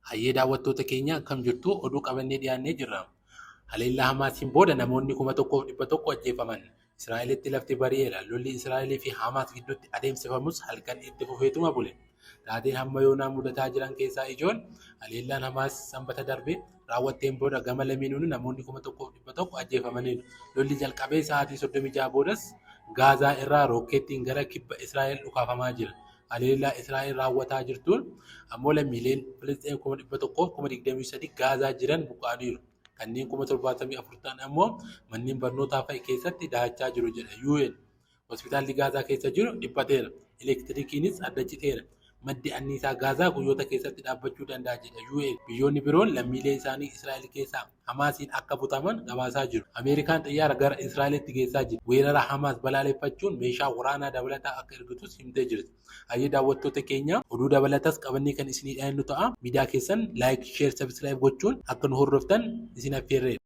Hayyee daawwattoota keenya, akkam jirtu? Oduu qabannee dhiyaannee jirra. Haleellaa Hamaasiin booda namoonni 1,100 ajjeefaman. Israa'elitti lafti bari'eera. Lolli Israa'elii fi Hamaas gidduutti adeemsifamus halkan itti fufeetuma bule. Taateen hamma yoonaa mudataa jiran keessaa ijoon haleellaan Hamaas Sanbata darbe raawwatteen booda gama lameenuu namoonni 1,100 ajjeefamaniiru. Lolli jalqabee sa'aatii 36 boodas Gaazaa irraa rookkeettiin gara kibba Israa'el dhukaafamaa jira. Haleellaa Israa'el raawwataa jirtuun ammoo lammiileen Filisxeem 123,000 Gaazaa jiran buqqa'aniiru. Kanneen 74,000 ta'an ammoo manneen barnootaa fa'i keessatti dahachaa jiru jedha UN. Hospitaalli Gaazaa keessa jiru dhiphateera. Elektirikiinis adda citeera. Maddi anniisaa Gaazaa guyyoota keessatti dhaabbachuu danda'a jedha UN. Biyyoonni biroon lammiilee isaanii Israa'el keessaa Hamaasiin akka butaman gabaasaa jiru. Ameerikaan xiyyaara gara Israa'elitti geessaa jirti. Weerara Hamaas balaaleffachuun meeshaa waraanaa dabalataa akka ergitus himtee jirti. Hayyee daawwattoota keenya, oduu dabalatas qabannee kan isinii dhiyaannu ta'a. Miidiyaa keessan like, share, subscribe gochuun akka nu hordoftan isin affeerreera.